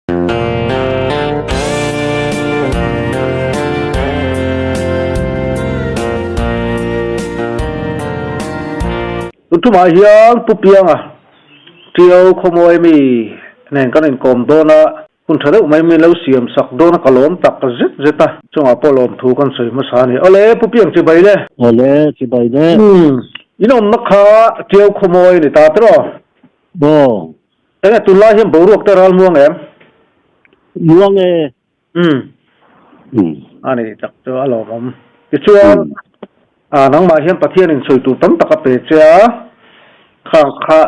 Tun tumah hian Pu Pianga Tiau Khawmawi mi nen kan inkawm dawn a, hun tha deuh mai min lo siam sak dawn a ka lawm tak zet zet a, chungah pawh lawmthu kan sawi hmasa a ni. Awle Pu Piang chibai le. Awle chibai le. Umm, in awmna kha Tiau Khawmawi a ni ta tiraw? Aw. Enge tunlai hian boruak te ral muang em? Muang e. Umm. A ni tak chu a lawmawm. Tichuan, a nangmah hian Pathian in sawi tur tam tak a pe che a, khang kha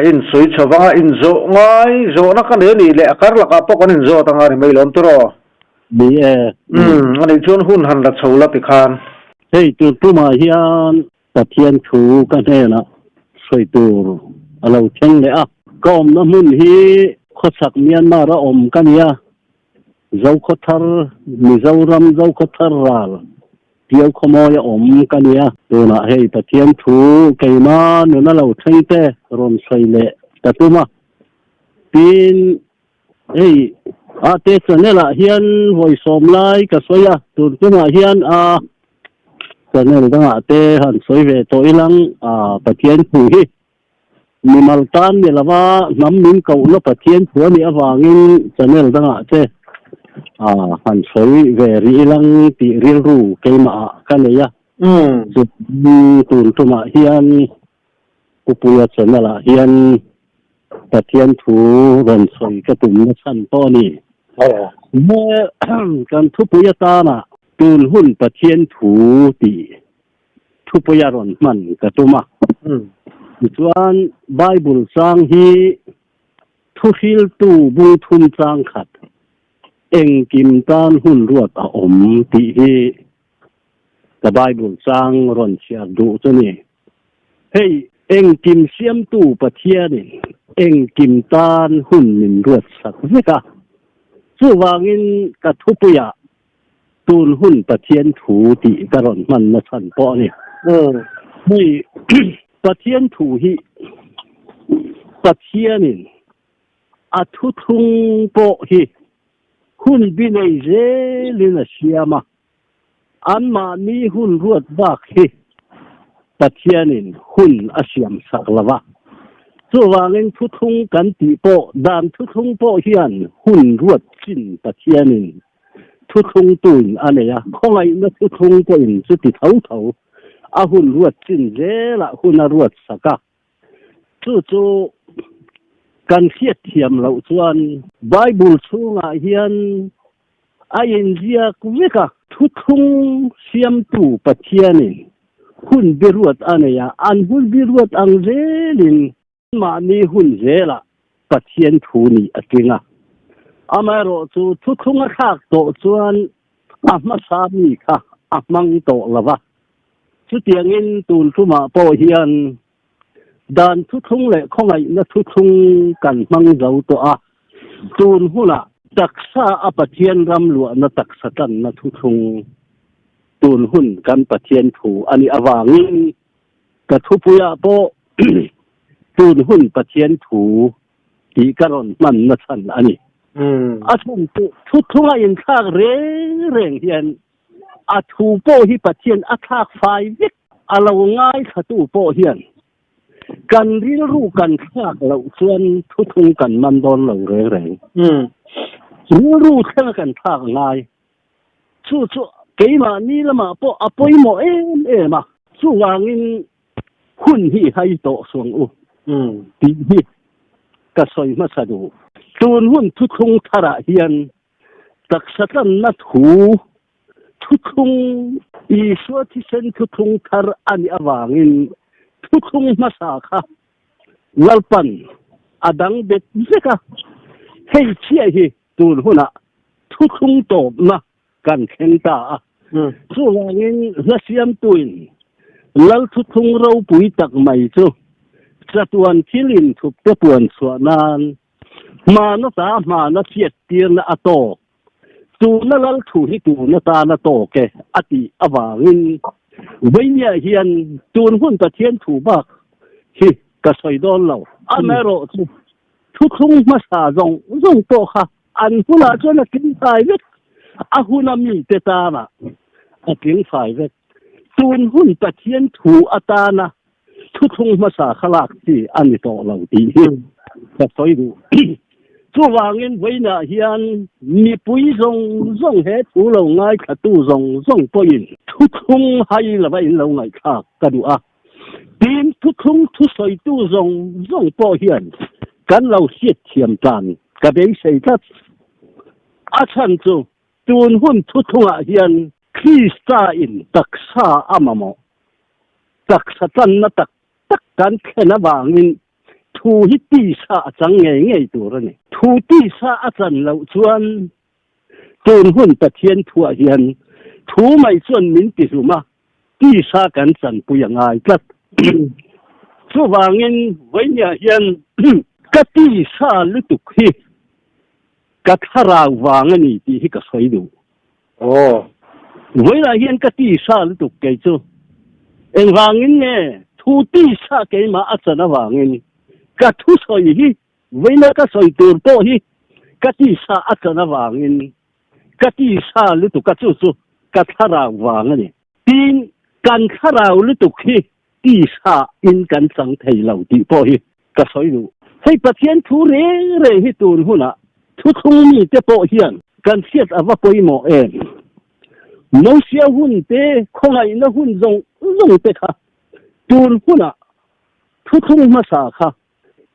in sawi chho vang a, in zawh ngai zawhna ka nei a nih leh a kar lakah pawh kan in zawt anga ni mai lawm tiraw? Ni e. Umm, a nih chuan hun han la chho la tikhan. Hei tur tumah hian Pathian thu ka hnenah sawi tur a lo thleng leh a. Ka awmna hmun hi khawchhak Myanmar a awm ka ni a, Zokhawthar, Mizoram Zokhawthar ral Tiau khawmawi a awm ka ni a. Tunah hei Pathian thu keima nuna lo thleng te rawn sawi leh ka tum a, tin hei ate channel ah hian vawi sawm lai ka sawi a, tun tumah hian a channel dangah te han sawi ve tawh ilang a Pathian thu hi mimal tan ni lova hnam min kohna Pathian thu a nih avangin channel dangah te a han sawi ve rih ilang tih rilru keimah ah ka nei a, chu tun tumah hian Pupuia channel ah hian Pathian thu rawn sawi ka tum na chhan pawh a ni. He kan thupui atana tun hun Pathian thu tih thupuia rawn hman ka tum a. Tichuan Bible chang hi thuhriltu bungthum chang khat engkim tan hun ruat a awm tih hi ka Bible chang rawn chhiar duh chu ni. Hei engkim siamtu Pathianin engkim tan hun min ruat sak vek a, chuvangin ka thupuiah tun hun Pathian thu tih ka rawn hman na chhan pawh a ni. Hei Pathian thu hi Pathianin a thuthlung pawh hi hun bi nei zelin a siam a, Anmahni hun ruat bak hi Pathianin hun a siam sak lo va. Chuvangin thuthlung kan tih pawh, dan thuthlung pawh hian hun ruat chin Pathianin thuthlungtuin a nei a, khawngaihna thuthlung pawhin chuti tho tho a hun ruat chin zelah hun a ruat sak a. Chu chu kan hriatthiam loh chuan Bible chhungah hian A inziak vek a. Thuthlung siamtu Pathianin hun biruat a nei a, an hun biruat ang zelin mahni hun zelah Pathian thu nih a tling a. Amaherawhchu thuthlung a thlak tawh chuan a hmasa mi kha a hmang tawh lo va. Chutiangin tun tumah pawh hian Dan thuthlung leh khawngaihna thuthlung kan hmang zo tawh a, tun hunah taksa a Pathian ram luahna taksa tanna thuthlung tun hun kan Pathian thu a nih avangin ka thupuiah pawh tun hun Pathian thu tih ka rawn hmanna chhan a ni. A chhan chu thuthlunga inthlak reng reng hian a thu pawh hi Pathian a thlak fai vek. A lo ngaithlatu pawh hian kan rilru kan thlak loh chuan thuthlung kan man dawn lo reng reng. Rilru thlenga kan thlak a ngai. Chu chu keimahni lamah pawh a pawimawh em em a. Chuvangin hun hi hai tawh suang u tih hi ka sawi hmasa duh. Tun hun thuthlung tharah hian taksa tlanna thu Thuthlung, Isua thisen thuthlung thar a nih avangin thuthlung hmasa kha Lalpan a dang bet vek a, hei chiah hi tun hunah thuthlung tawpna kan thleng ta a. Chuvangin hla siamtuin Lal thuthlung ropui tak mai chu chatuan thil inthupte puan chhuah nan hmana ta hmana hriattirna a tawk. Tuna lal thu hi tun atan a tawk e a tih avangin Veinia hian tun hun Pathian thu bak hi ka sawi dawn lo. Amaherawhchu thuthlung hmasa zawng zawng pawh kha. an hunah chuan a tling fai vek. A huna mite tana a tling fai vek. Tun hun Pathian thu atana thuthlung hmasa kha lak chi a ni tawh lo tih hi ka sawi duh. Chuvangin vawiinah hian mipui zawng zawng he thu lo ngaithlatu zawng zawng pawhin thuthlung hai lova in lo ngaihthlak ka duh a. Tin, thuthlung thusawitu zawng zawng pawh hian kan lo hriatthiam tlan ka beisei tlat. A chhan chu tun hun thuthlungah hian Krista in taksa a mamawh taksa tanna tak tak kan thlen avangin thu hi tisa a chang ngei ngei tur a ni. Thu tisa a chan loh chuan tun hun Pathian thuah hian thu mai chuan min ti hlum a, tisa kan chanpui a ngai tlat. Chuvangin vawinia hian ka tisa lutuk hi ka thlarau vang a ni tih hi ka sawi duh. Aw. Vawilah hian ka tisa lutuk kei chu. Engvangin nge thu tisa keimah a chan avangin ka thusawi hi vawiina ka sawi tur pawh hi ka tisa a chan avangin ka tisa lutuk a chu chu ka thlarau vang a ni. Tin, kan thlarau lutuk hi tisa in kan chang thei lo tih pawh hi ka sawi duh. Hei Pathian thu reng reng hi tun hunah thuthlung mite pawh hian kan hriat a va pawimawh em? Mosia hun te, khawngaihna hun zawng zawng te kha tun hunah thuthlung hmasa kha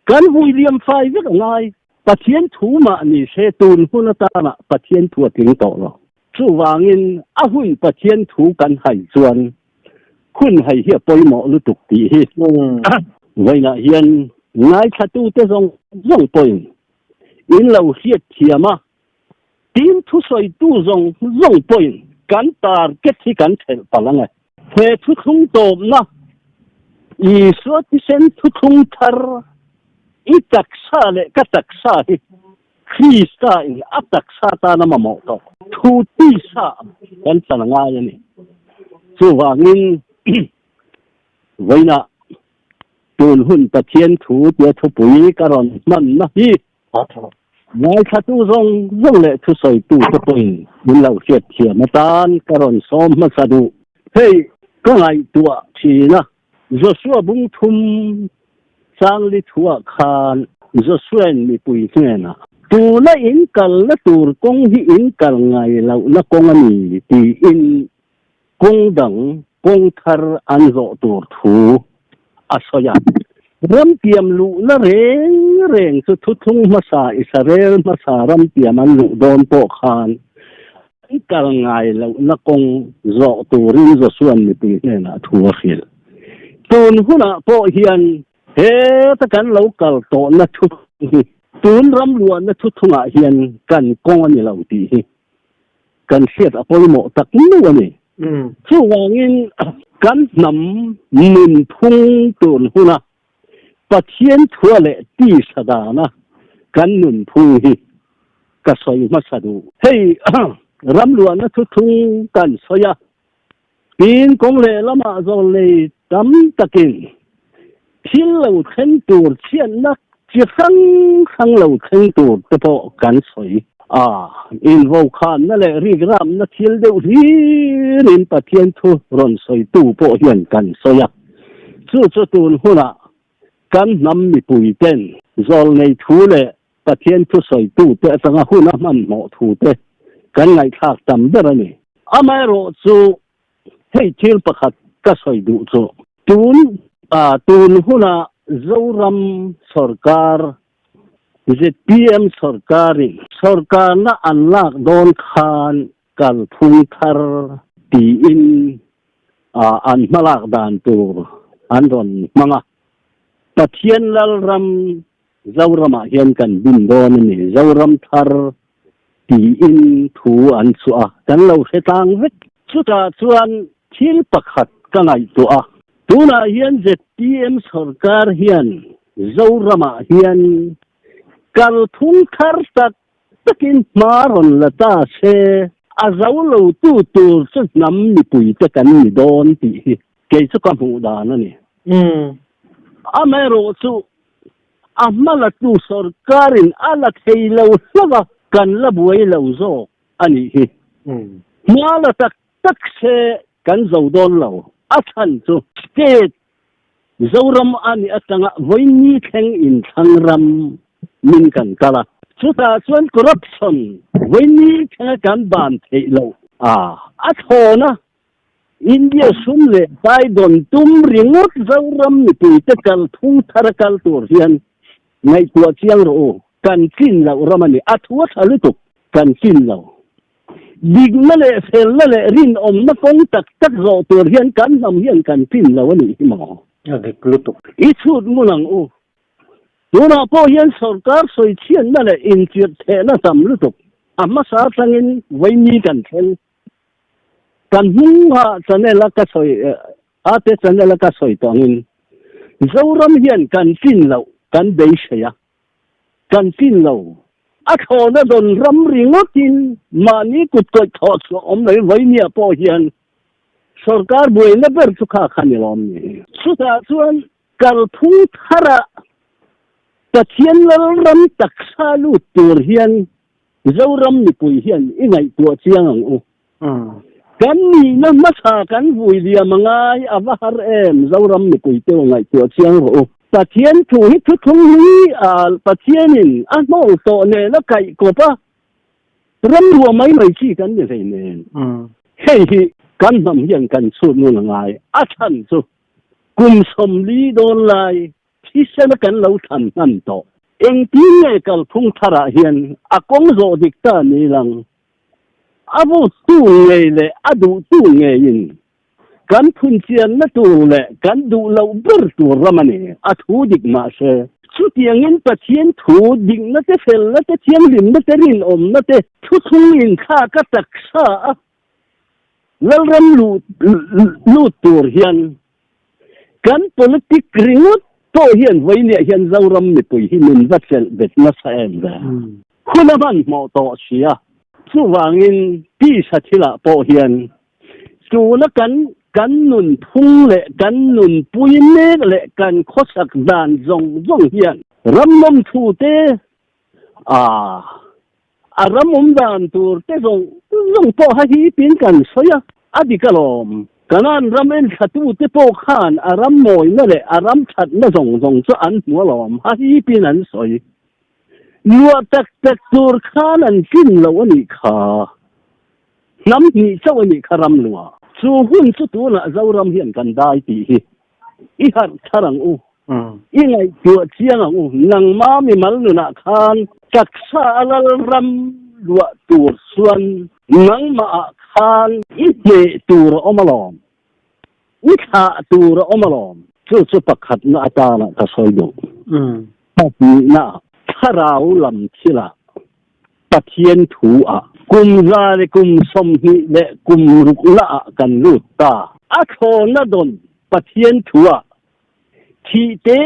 kan vui liam fai vek a ngai. Pathian thu mah ni se tun hun atana Pathian thu a tling tawh lo. Chuvangin a hun Pathian thu kan hai chuan hun hei hi a pawimawh lutuk tih hi vawiinah hian ngaithlatute zawng zawng pawhin in lo hriat thiam a, tin thusawitu zawng zawng pawhin kan target hi kan thelh palh ang e. He thuthlung tawpna Isua thisen thuthlung thar i taksa leh ka taksa hi Krista in a taksa tan a mamawh tawh thu tisa kan chan a ngai a ni. Chuvangin vawiinah tun hun Pathian thu tia thupui ka rawn hmanna hi ngaithlatu zawng zawng leh thusawitu te pawhin min lo hriatthiam atan ka rawn sawm hmasa duh. Hei ka ngaihtuah thin a, Joshua bung thum changli thuah khan Joshuain mipui hnenah, Tuna in kalna tur kawng hi in kal ngai lohna kawng a ni, tiin kawng dang, kawng thar an zawh tur thu a sawi a. Ramtiam luhna reng reng chu thuthlung hmasa Israel hmasa ramtiam an luh dawn pawh khan An kal ngai lohna kawng zawh turin Joshua'n mipui hnenah thu a hrilh. Tun hunah pawh hian heta kan lo kal tawhna thuthlung hi tun ram luahna thuthlungah hian kan kawng a ni lo tih hi kan hriat a pawimawh tak meuh a ni. Chuvangin kan hnam nunphung tun huna Pathian thua leh tisa dana kan nunphung hi ka sawi hmasa duh. Hei ramluahna thuthlung kan sawi a, tin kawng lehlamah zawl nei tam takin thil lo thleng tur chhiatna chi hrang hrang lo thleng tur te pawh kan sawi a. Invokhanna leh rikramna thil deuh hlirin Pathian thu rawn sawitu pawh hian kan sawi a. Chu chu tun hunah kan hnam mipui ten zawlnei thu leh Pathian thusawitu te atanga hun a hmanhmawh thu te kan ngaihthlak tam ber a ni. Amaherawh chu hei thil pakhat ka sawi duh chu tun tun hunah Zoram sawrkar zpm sawrkarin sawrkarna an lak dawn khan kalphung thar tiin an hmalak dan tur an rawn hmang a. Pathian Lalram Zoramah hian kan bin dawn a ni, Zoram thar tiin thu an chhuah a, kan lo hre tlang vek. Chutah chuan thil pakhat ka ngaihtuah a, tunah hian zpm sawrkar hian Zoramah hian kalphung thar tak takin hma rawn la ta se, a zo lo tu tur chu hnam mipui te kan ni dawn tih hi kei chu ka hmuh dan a ni. Amaherawh chu a hma la tu sorkarin a la thei lo hlauh a. kan la buai lo zawk a nih hi. Hma la tak tak se kan zo dawn lo. A chhan chu state Zoram a nih atanga vawiini thleng inthlang ram min kan kal a. Chutah chuan corruption vawiini thlenga kan ban theih loh a, a thlawn a. India sum leh pai dawn tum ringawt Zoram mipuite kal phung thar a kal tur hian ngaihtuah chiang rawh u, kan tlin loh ram a ni. A thu a tha lutuk, kan tlin lo. Dikna leh felna leh rinawmna kawng tak tak zawh tur hian kan hnam hian kan tlin lo a nih hi maw? A dik lutuk. I chhut ngun ang u. Tunah pawh hian sorkar sawichhiatna leh inchirh thehna tam lutuk a hmasa atangin vaimi kan thleng. Kan hnunga channel a ka sawi ate channel a ka sawi tawh angin Zoram hian kan tlin loh kan beisei a, kan tlin lo. A thlawhna dawn ram ringawtin mahni kut kawih thawh chhuah awm lo vawinia pawh hian sorkar buaina ber chu kha kha ni lawm ni. Chutah chuan kalphung thara Pathian Lalram taksa lut tur hian Zoram mipui hian i ngaihtuah chiang ang u. Kan nihna hmasa kan vui liam a ngai a va har em Zoram mipui te u ngaihtuah chiang rawh u. Pathian thu hi thuthlung hlui a Pathianin a hnawl tawh nen a kaih kawp a, ram ruah mai mai chi kan ni hlei nen. Hei hi kan hnam hian kan chhut ngun a ngai. A chhan chu kum 40 dawn lai Thisen a kan lo thlan hman tawh. Engtin nge kalphung tharah hian a kawng zawh dik ta ni lang? A vuttu ngei leh a duhtu ngeiin kan phunchianna tur leh kan duh loh ber tur ram a ni, a thu dik mahse. Chutiangin Pathian thu dikna te, felna te, thianghlimna te, rinawmna te thuthlung inthlak a taksa a Lalram lut tur hian Kan politic ringawt pawh hian vawinia hian Zoram mipui hi min va chelh bet nasa em ve. Hun a hmanhmawh tawh si a. Chuvangin tisa thilah pawh hian tuna kan kan nunphung leh kan nunpui mek leh kan khawsak dan zawng zawng hian ram nawmthu te a A ram awm dan tur te zawng zawng pawh ha hi pin kan sawi a, a dik alawm. Kanan ram enthlatu te pawh khan a ram mawina leh a ram thatna zawng zawng chu an hmu alawm, ha hi pin an sawi. Luah tak tak tur khan an tlin lo a nih kha. Hnam hnih chauh a nih kha ram luah. Chu hun chu tunah Zoram hian kan dai tih hi i harh thar ang u. I ngaihtuah chiang ang u, nangma mimal nunah khan taksa a lal ram luah tur chuan nangmahah khan i hneh tur a awm alawm, i thlah tur a awm alawm. Chu chu pakhatna atana ka sawi duh. Pahnihna, thlarau lam thilah Pathian thu ah kum 126 na ah kan lut ta. A thlawna dawn Pathian thu ah Thih te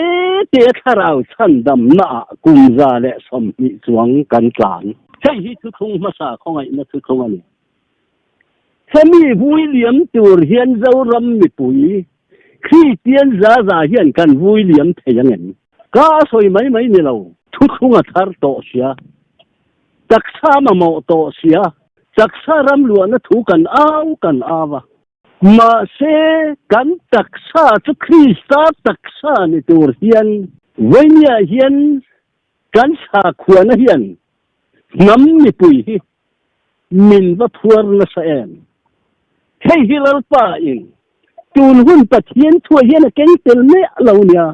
te thlarau chhandamna ah kum 120 chuang kan tlan. Hei hi thuthlung hmasa khawngaihna thuthlung a ni. Hemi vui liam tur hian Zoram mipui Kristian za za hian kan vui liam thei ang em? Ka a sawi mai mai ni lo. Thuthlung a thar tawh sia. Taksa mamawh tawh sia. Taksa ram luahna thu kan au kan au a. Mahse, kan taksa chu Krista taksa ni tur hian vawinia hian kan sakhuana hian hnam mipui hi min va phuar nasa em? Hei hi Lalpa in tun hun Pathian thuah hian a keng tel meh lo nia.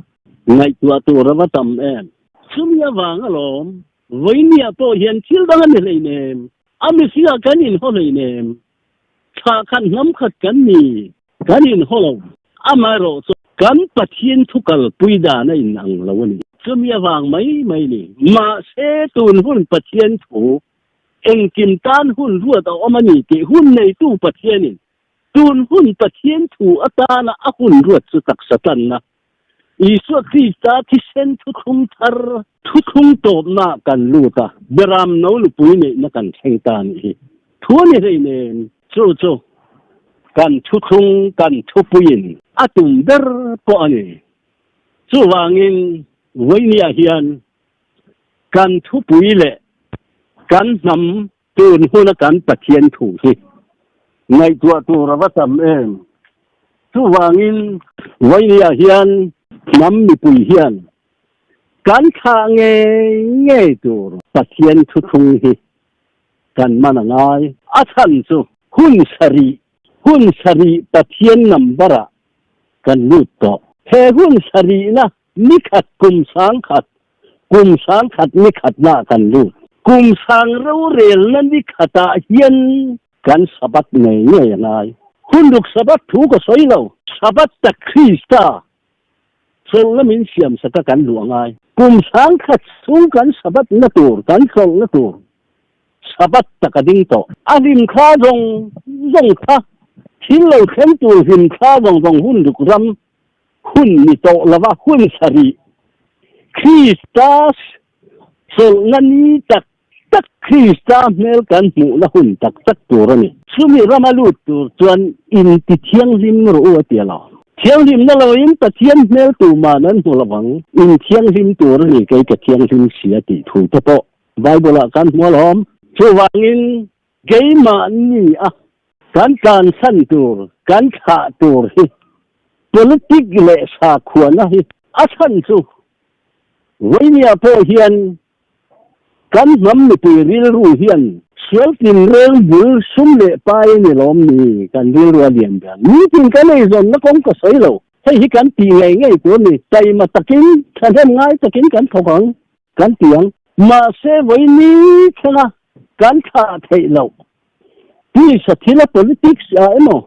Ngaihtuah tur a va tam em? Chumi avang alawm, vawinia pawh hian thil dang a ni hleinem, a mihringah kan inhaw hleinem. Thla khat hnam khat kan ni, kan inhaw lo. Amaherawh chu kan Pathian thu kalpui dan a inang lo a ni. Chumi avang mai mai ni. Mahse tun hun Pathian thu engkim tan hun ruat a awm a ni tih hun neitu Pathianin tun hun Pathian thu atana a hun ruat chu taksa tanna Isua Krista thisen thuthlung thar thuthlung tawpna kan lut a, Beram no nupui neihna kan thleng ta a nih hi. Thu a ni hlei nen. Chu chu kan thuthlung kan thupuiin a tum ber pawh a ni. Chuvangin vawinia hian kan thupui leh. Kan hnam tun huna kan Pathian thu hi ngaihtuah tur a va tam em. Chuvangin Vainia hian hnam mipui hian kan thlah ngei ngei tur Pathian thuthlung hi kan man a ngai. A chhan chu hun sarih, hun sarih Pathian number ah kan lut tawh. He hun sarihna nikhat kum sangkhat, kum sangkhat nikhatna ah kan lut. Kum sang rorelna nikhatah hian kan Sabbath ngei ngei a ngai. Hun ruk Sabbath thu ka sawi lo. Sabbath tak Krista chawlhna min siam saka kan luh a ngai. Kum sangkhat chhung kan Sabbath na tur, kan chawlhna tur Sabbath tak a ding tawh. A hlim thla zawng zawng kha thil lo thleng tur hlim thla zawng zawng hun ruk ram hun ni tawh lova hun sarih Krista chawlhna ni tak tak Krista hmel kan hmuhna hun tak tak tur a ni. Chumi rama lut tur chuan inti thianghlim rawh u a ti a lo. Thianghlimna loin Pathian hmel tuman an hmu lovang. In thianghlim tur a ni kei ka thianghlim si a tih thu te pawh Bible ah kan hmu alawm. Chuvangin keimahni a kan tlansan tur, kan thlah tur hi politic leh sakhuana hi a chhan chu Vainia pawh hian kan hnam mipui rilru hian sual tinreng bul sum leh pai a ni lawm ni kan rilru a lian ber. Nitin kan eizawnna kawng ka sawi lo. Hei hi kan tih ngei ngei tur a ni. Taima takin, thahnem ngai takin kan thawk ang. Kan ti ang. Mahse vawi ni thlenga kan thlah theih loh tisa thila politics ah emaw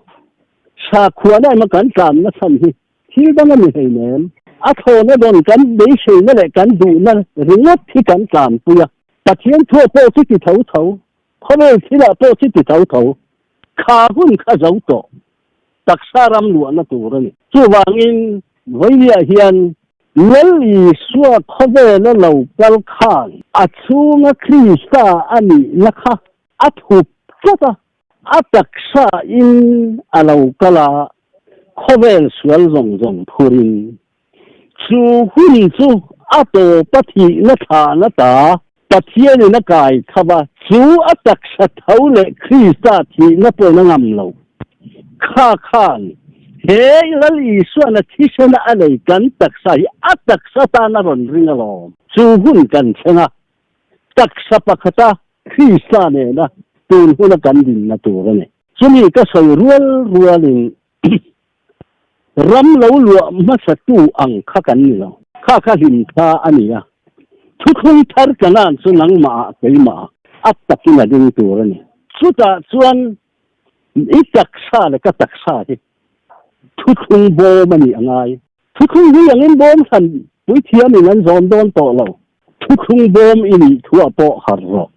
sakhuana emaw kan tlanna chhan hi thil dang a ni hleinem. A thlawna dawn kan beiseina leh kan duhna ringawt hi kan tlanpui a. Pathian thuah pawh chu ti tho tho, khawvel thilah pawh chu ti tho tho. Kha hun kha zo tawh. Taksa ram luahna tur a ni. Chuvangin vawiah hian Lal Isua khawvela lo kal khan a chhunga Krista a nihna kha a thup tlat a, a taksa in a lo kal a, khawvel sual zawng zawng phurin. Chu hun chu a tawpa thihna thlahna ta Pathianin a kai tho va, chu a taksa tho leh Krista thihna pawhin a ngam lo. Kha khan he Lal Isuan a thisena a nei kan taksa hi a taksa tan a rawn ring alawm. Chu hun kan thleng a, taksa pakhata Krista nena tun huna kan dinna tur a ni. Chumi ka sawi rual rualin Ram lo luah hmasatu ang kha kan ni lo. Kha kha hlim kha a ni a. Thuthlung thar Kanaan chu nangmah ah keimah ah a takin a ding tur a ni. Chutah chuan i taksa leh ka taksa hi thuthlung bawm a nih a ngai. Thuthlung hlui angin bawm hran puithiamin an zawn dawn tawh lo. Thuthlung bawm i nih thuah pawh harh rawh.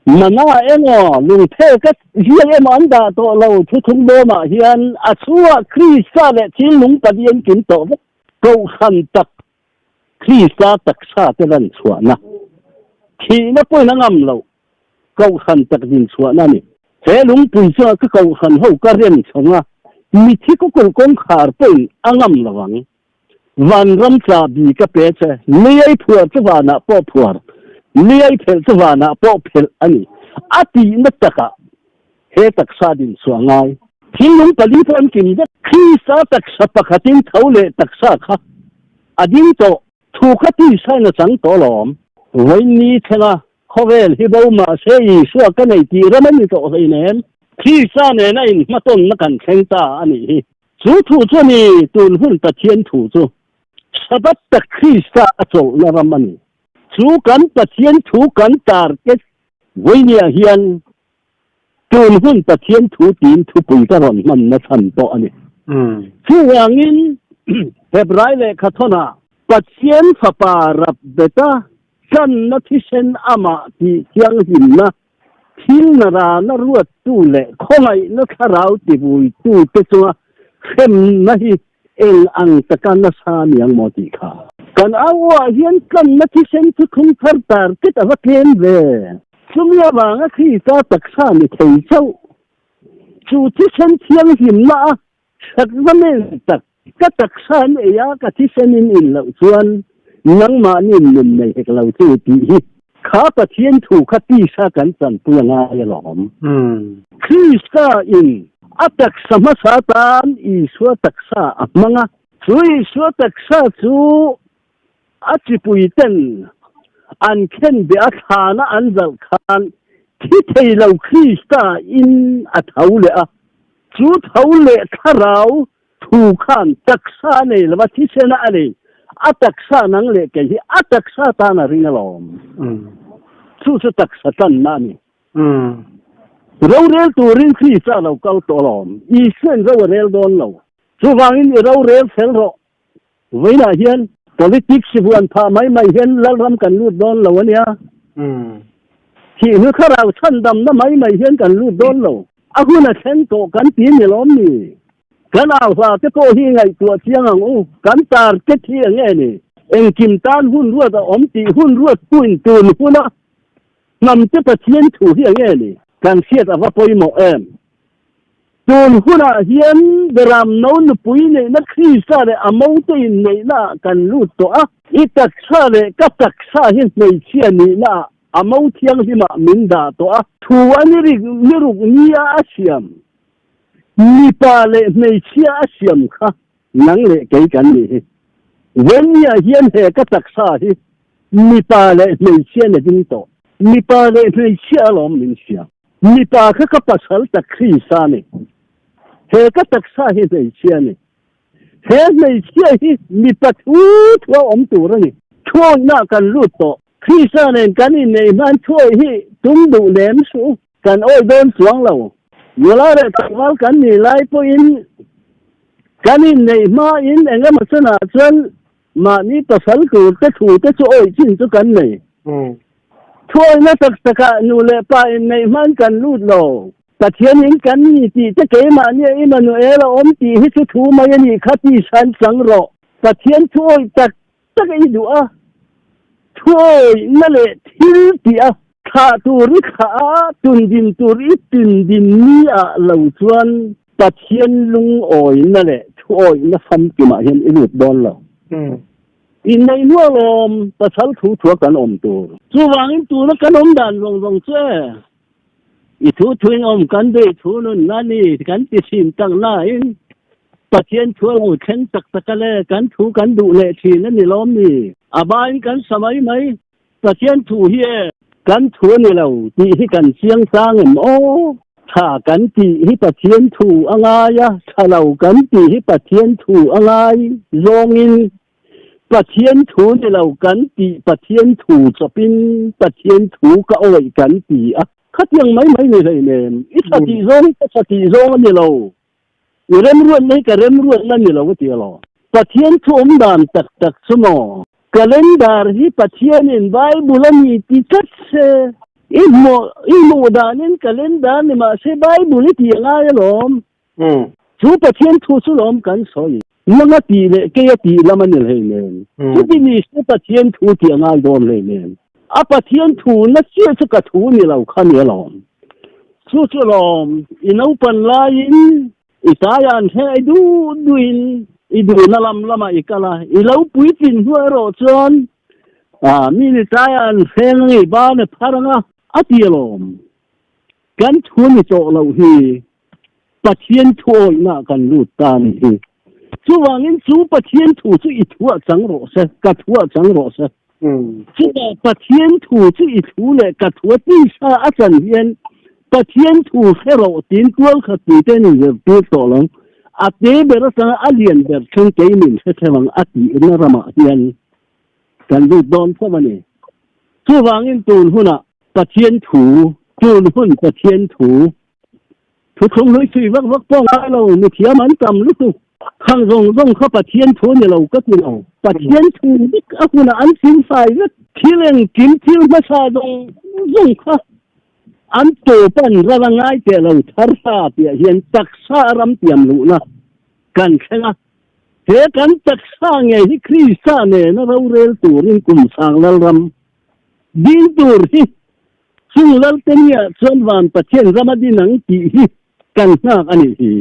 Mana emaw lungphek a ziak emaw an dah tawh lo. Thuthlung bawmah hian a chhungah Krista leh thil lung pali an kim tawh vek. Kohhran tak Krista taksa te lan chhuahna, thihna pawhin a ngam loh kohhran tak din chhuahna a ni. He lungpui chungah ka kohhran ho ka rem chhawng a, mithi kawkulh kawngkhar pawhin a ngam lo ang. Vanram tla bi ka pe che, liai phuar chu vanah pawh phuar, liai phelh chu vanah pawh phelh a ni. A tihna takah he taksa din chhuah ngai. Thinlung pali pawh an kim vek. Krista taksa pakhatin tho leh taksa kha a ding tawh. Thu kha tisain a chang tawh alawm. Vawiin thlenga Khawvel hi bo mahse Isua ka nei tih ram a ni tawh hleinem. Krista nena inhmatawnna kan thleng ta a nih hi. Chu thu chu a ni, tun hun Pathian thu chu. Sabbath tak Krista a chawlhna ram a ni. Chu kan Pathian thu kan target vawinia hian tun hun Pathian thu tiin thupui ka rawn hmanna chhan pawh a ni. Chuvangin Hebrai lehkhathawnah Pathian Fapa rap beta Channa thisen amah tih thianghlimna, thil narana ruattu leh khawngaihna thlarau tivuitu te chunga hremna hi eng ang taka nasa niang maw tih kha. Kan au ah hian tlanna thisen chu thlung thar tar ket a va tlem ve. Chumi avanga Krista taksa ni thei chauh chu thisen thianghlimna a Sacrament tak ka taksa an ei a, ka thisen in in loh chuan nangmahni nun nei hek lo chu tih hi. Kha Pathian thu kha tisa kan chanpui a ngai alawm. Krista in a taksa hmasa tan Isua taksa a hmang a. Chu Isua taksa chu a chipui ten an khen beh a thlana an zalh khan thi thei lo Krista in a tho leh a. Chu tho leh thlarau Thu khan taksa a nei lova thisena a nei, a taksa nang leh kei hi a taksa tan a ring alawm. Chu chu taksa tanna a ni. Rorel turin Krista a lo kal tawh alawm. Isuain ro a rel dawn lo. Chuvangin i rorel fel rawh. Vawiinah hian politics vuan phah mai mai hian Lalram kan lut dawn lo a nia. Thih hnu thlarau chhandamna mai mai hian kan lut dawn lo. A hun a thleng tawh kan ti ni lawm ni? Kan au hla te pawh hi ngaihtuah chiang ang u, kan target hi eng nge ni? Engkim tan hun ruat a awm tih hun ruat puin tun huna hnam te Pathian thu hi eng nge ni? Kan hriat a va pawimawh em? Tun hunah hian Beram no nupui neihna Krista leh a mote inneihna ah kan lut tawh a, i taksa leh ka taksa hi hmeichhia nihna ah a mo thianghlimah min dah tawh a, thu a ni ruk nia a siam. Mipa leh hmeichhia a siam kha nang leh kei kan nih hi. Vawnia hian he ka taksa hi mipa leh hmeichhia na ding tawh. Mipa leh hmeichhia alawm min siam. Mipa kha ka pasal tak Krista a ni. He ka taksa hi hmeichhia a ni. He hmeichhia hi mipa thu thua awm tur a ni. Thuawihna kan lut tawh. Krista nen kan inneih hman thuawih hi tum duh lem suh. Kan awih dawn chuang lo. Nula leh tlangval kan nih lai pawhin kan inneih hmain eng emaw chunah chuan mahni pasal tur te thu te chu awih chin chu kan nei. Thuawihna tak takah nu leh pa inneih hman kan lut lo. Pathianin kan ni tih te keimahnia Immanuel a awm tih hi chu thu mai a nih kha ti san chang rawh. Pathian thuawih tak tak i duh a, thuawihna leh thil tih a thlah tur i thlah a, tundin tur i tundin ni ah lo chuan Pathian lungawihna leh thuawihna famkimah hian i lut dawn lo. Inneih hnu alawm pasal thu thua kan awm tur. Chuvangin tuna kan awm dan zawng zawng chu e, I thu thuin awm kan duh thu nunna ni kan ti thin tak nain Pathian thu a lo thleng tak tak a le, kan thu kan duh leh thin a ni lawm ni? A bain kan sa mai mai, Pathian thu hi e kan thu a ni lo tih hi kan chiang tlang em aw? Tha kan tih hi Pathian thu a ngai a, tha lo kan tih hi Pathian thu a ngai zawngin Pathian thu ni lo kan tih Pathian thu chawpin Pathian thu ka awih kan ti a, khatiang mai mai ni hleinem, i tha tih zawng hi ka tha tih zawng a ni lo, i remruatna hi ka remruatna a ni lo a ti alaw. Pathian thu awm dan tak tak chu maw? Calendar hi Pathianin Bible a ni ti tlat se, i hmuh i hmuh danin calendar ni mahse Bible i tih a ngai alawm. Chu Pathian thu chu lawm kan sawi. Nanga tih leh keia tih lam a ni hleinem. Chuti ni se Pathian thu tih a ngai dawn hleinem. A Pathian thu na chiah chu ka thu ni lo kha ni alawm. Chu chu lawm i naupan laiin i taiah an thleng ai duh duhin i duhna lam lamah i kal a, i lo puitlin hnu erawh chuan mi ni taiah an thleng ang i ban a phar ang a, a ti alawm. Kan thu ni tawh loh hi Pathian thu awihna kan lut ta a nih hi. Chuvangin chu Pathian thu chu i thuah chang rawh se, ka thuah chang rawh se. Chutah Pathian thu chu i thu leh ka thua tisa a chan hian Pathian thu hre rawh tiin tualkhat puite an inzirtir tawh lo. A te ber atanga a lian ber thleng kei min hre theuh ang a tihna ramah hian kan lut dawn fo a ni. Chuvangin tun hunah Pathian thu, tun hun Pathian thu, thuthlung hlui chhui vak vak pawh ngai lo, mithiam an tam lutuk. Khang zawng zawng kha Pathian thu ni lo ka ti lo. Pathian thu vek a hunah an simfai vek. Thil engkim thil hmasa zawng zawng kha an tawp an ral a ngai teh lo thar ta tih ah hian taksa a ram tiam luhna kan thleng a. He kan taksa ngei hi Krista nena rorel turin kum sang Lalram Ding tur hi chung Lalte nia chuan van Pathian ram a din ang tih hi kan nghak a nih hi.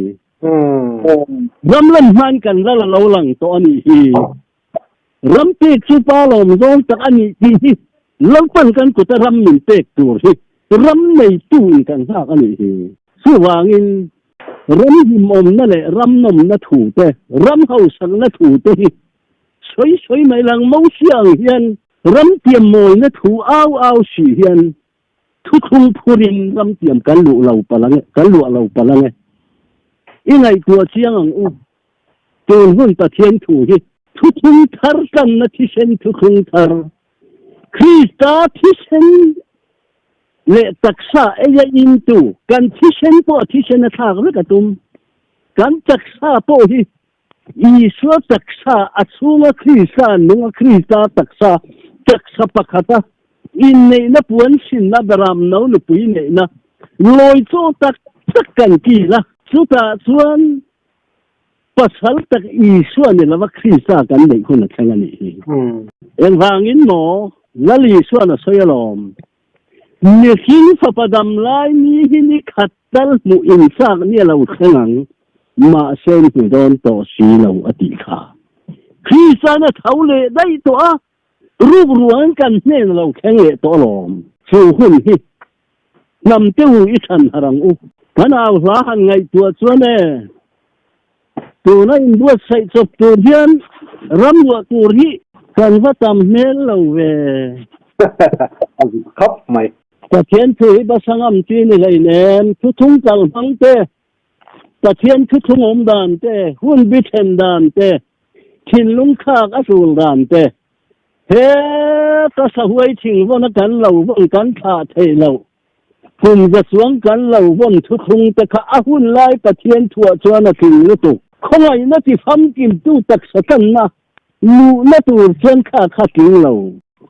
Ram lam hmain kan lal a lo lang tawh a nih hi. Ram pek chu pa lawm zawng tak a nih tih hi. Lalpan kan kuta ram min pek tur hi ram neitu in kan nghak a nih hi. Chuvangin ram hlimawmna leh ram nawmna thu te, ram hausakna thu te hi sawi sawi mai lang Mosia ang hian ram tiam mawina thu au au si hian thuthlung phurin ram tiam kan luh lo palh ange, kan luah lo palh ange. I ngaihtuah chiang ang u. Tun hun Pathian thu hi thuthlung thar tlanna thisen thuthlung thar, Krista thisen leh taksa eia intu, kan thisen pawh a thisen a thlak vek a tum. Kan taksa pawh hi Isua taksa a chhunga Krista nunga Krista taksa, taksa pakhata inneihna puan sinna beram no nupui neihna lawi chaw tak tak kan kil a, chutah chuan Pasal tak Isua ni lova Krista kan neih hun a thleng a nih hi. Engvangin maw Lal Isuan a sawi alawm? Mihring fapa dam lai ni hi ni khat tal hmuh inchak ni a lo thleng ang, mahse in hmu dawn tawh si lo a tih kha. Krista'n a tho leh daih tawh a, ruk ruangin kan hnen a lo thleng leh tawh alawm. Chu hun hi Hnam te u i chhan harh ang u. Kan au hla han ngaihtuah chuan e, tuna inbuatsaih chawp tur hian ram luah tur hi kan va tam hmel lo ve. A zut khap mai. Pathian thu hi basa ngam chi ni hleinem, thuthung kal hmang te, Pathian thuthung awm dan te, hun bi then dan te, thinlung thlak a tul dan te, He ka sahuai thing vawn a kan lo vawn kan thlah theih loh. Kum za chuang kan lo vawn thuthlung te kha a hun lai Pathian thuah chuan a tling lutuk. Khawngaihna ti famkimtu taksa tanna luhna tur chuan kha kha tling lo.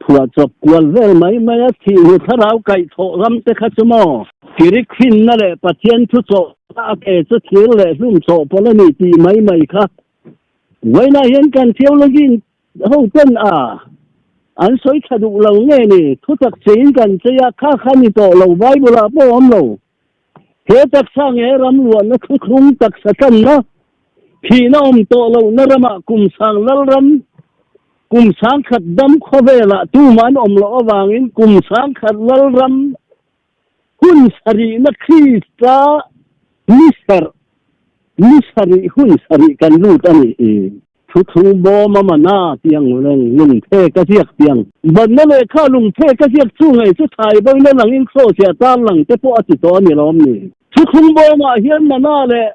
Phuah chawp kual vel mai mai a thih hnu thlarau kaihthawh ram te kha chu maw? Kirik finna leh Pathian thu chawhna a ke chu thir leh hlum chawhpawlh a ni tih mai mai kha Vawiinah hian kan theology ho ten a an sawi tha duh lo nge ni? Thutak cheiin kan chei a, kha kha ni tawh lo, Bible ah pawh awm lo. He taksa nge ram luahna thuthlung taksa tanna, thihna awm tawh lohna ramah kum sang lal ram, kum sang khat dam khawvelah tumah an awm loh avangin kum sang khat lal ram Hun sarihna Krista ni serh, ni sarih hun sarih kan lut a nih hi. Thuthlung bawm a mana tiang reng lungphe ka ziak tiang. Banna lehkha lungphe ka ziak chu ngei chu thai bawina langin Krossia tar lang te pawh a ti tawh a ni lawm ni. Thuthlung bawmah hian mana leh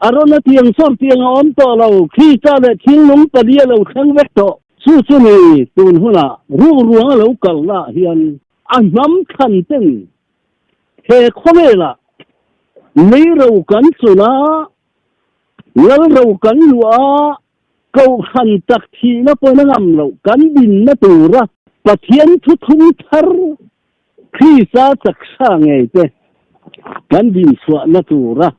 Arona tiang sawr tiang a awm tawh lo, Krista leh thilnung pali a lo thleng vek tawh. Chu chu ni tun hunah rukruang a lo kalnaah hian A hnam thlan ten he khawvelah lei ro kan chun a, lal ro kan luah a, kohhran tak thihna pawhin a ngam loh kan dinna tura Pathian thuthlung thar Krista taksa ngei te kan dinchhuahna tura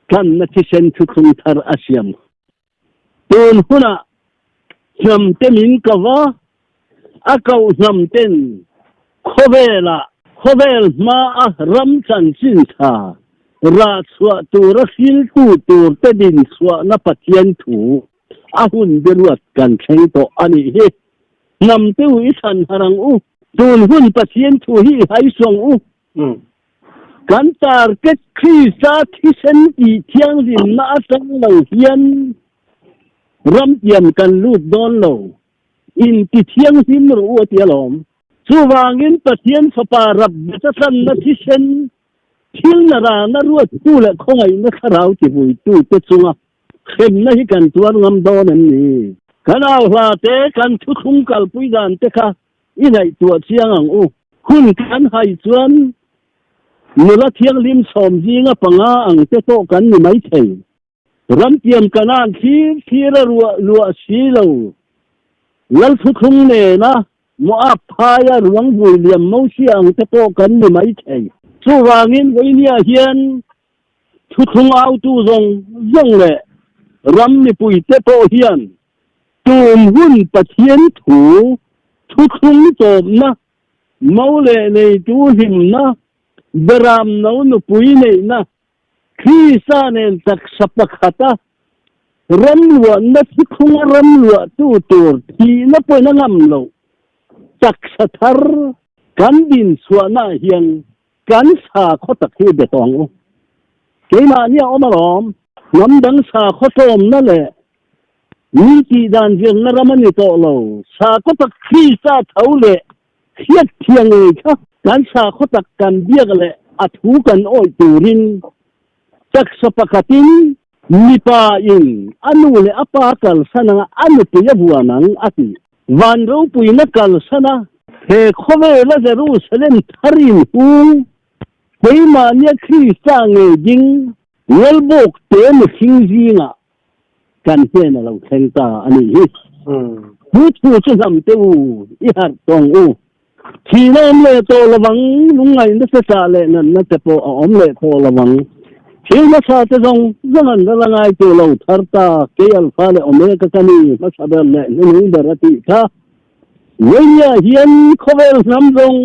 tlanna thisen thuthlung thar a siam. Tun hunah hnam te min ko va, a koh hnam ten khawvelah khawvel hmaa ram chanchin tha rah chhuah tura hriltu tur te din chhuahna Pathian thu a hun biruat kan thleng tawh a nih hi. Hnam te u i thlan harh ang u. Tun hun Pathian thu hi i haisuang u. Kan target Krista thisen tih thianghlimna atang lo hian ramtiam kan lut dawn lo, inti thianghlim rawh u a ti alawm. Chuvangin Pathian Fapa Rabbet a tlanna thisen thil na rana ruattu leh khawngaihna thlarau tivuitu te chunga hremna hi kan tuar ngam dawn em ni? Kan au hla te, kan thuthlung kalpui dan te kha I ngaihtuah chiang ang u. Hun kan hai chuan nula thianghlim sawm zinga panga ang te pawh kan ni maithei. Ramtiam Kanaan thlir thlir a ruah luah si lo. Lalthuthlung nena Moab phaia ruang vui liam Mosia ang te pawh kan ni maithei. Chuvangin vawinia hian thuthlung autu zawng zawng leh ram mipuite pawh hian Tum hun Pathian thu, thuthlung tawpna, mo leh neitu hlimna, beram no nupui neihna, Krista nen taksa pakhata ramluahna thuthlunga ramluahtu tur thihna pawhin a ngam loh. Taksa thar kan din chhuahnaah hian kan sakhaw tak hi be tawh ang u. Keimahni a awm alawm. Hnam dang sakhaw tlawmna leh mi tih dan zirna ram a ni tawh lo. Sakhaw tak Krista tho leh hriat thiang ngei kha kan sakhaw tak kan biak leh a thu kan awih turin taksa pakhatin mipa in a nu leh a pa kalsan anga a nupui a vuan ang a ti. Van ropuina kalsan a he khawvela Jerusalem thar in hung keimahnia Krista ngei ding Ngalbawk te mihring zingah kan hnen a lo thleng ta a nih hi. Chu thu chu hnam te u, i harh tawng u. Thihna awm leh tawh lovang, lungngaihna te chah leh natna te pawh a awm leh tawh lovang. Thil hmasa te zawng zawng an ral a ngai tawh lo thar ta, kei Alpha leh Omega ka ni, hmasa ber leh hnuhnung ber a tih kha. Vawia hian khawvel hnam zawng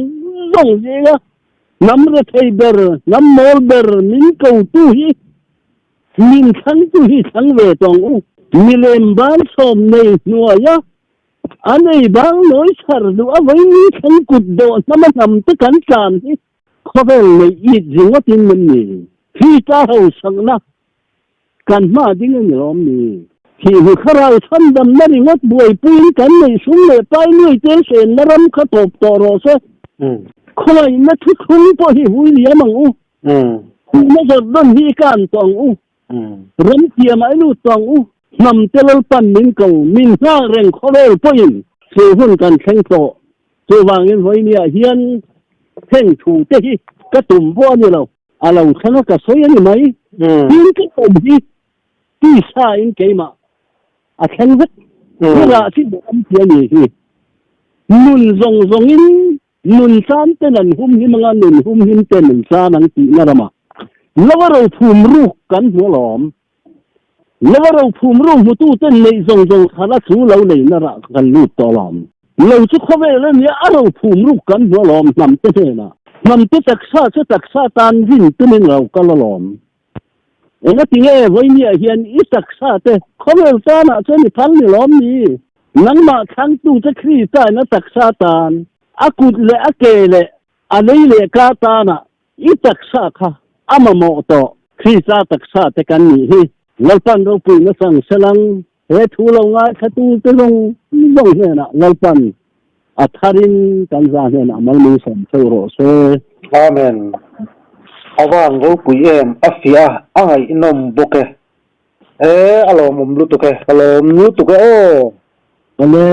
zawng zinga hnam rethei ber, hnam mawl ber min kotu hi Min thlangtu hi thlang ve tawng u. Milem ban sawm nei hnuaia an ei bang nawi chhar duh a vawi thleng kut dawh hnama hnam te kan tlan hi khawvel neih it ringawtin min ni. Krista hausakna kan hma ding a ni lawm ni? Thihni thlarau chhandamna ringawt buaipuiin kan neih sum leh pai nuai tel senna ram kha tawp tawh rawh se. Khawngaihna thuthlung pawh hi hui liam ang u. Hmuhna Jordan hi i kan tawh ang u. Ram tiamah i lut tawh ang u. Hnam te Lalpan min ko, min nghak reng khawvel pawhin chu hun kan thleng tawh. Chuvangin vawinia hian heng thu te hi ka tum pawh a ni lo, a lo thleng a ka sawi a ni mai. Tin ka tum hi tisa in keimah a thleng vek. Hi rah chi duh awm ti a ni hi. Nun zawng zawngin Nun caan ten an humhim anga nun humhim ten an caan ang tihna ramah lova rophum ruk kan hmu alawm. Lova rophum ruk hmutu ten neih zawng zawng thar a chu lo neihna rah kan lut tawh alawm. Lo chu khawvel a nia a rophum ruk kan hmu alawm hnam te hnenah. Hnam te taksa chu taksa tan rin tumin lo kal alawm. Engatinge vawinia hian i taksa te khawvel tanah chuan i phal ni lawm ni? Nangmah thlangtu che Krista in a taksa tan, a kut leh a ke leh a lei leh ka tanah i taksa kha a mamawh tawh. Krista taksa te kan nih hi. Lalpan ropuina sang selang he thu lo ngaithlatu te zawng zawng hnenah Lalpan a tharin kan za hnenah malmung sawm theuh rawh se. Amen. A van ropui em, a fiah a, a ngaihnawm bawk e. E, a lawmawm lutuk e, ka lawm lutuk e aw. Awle.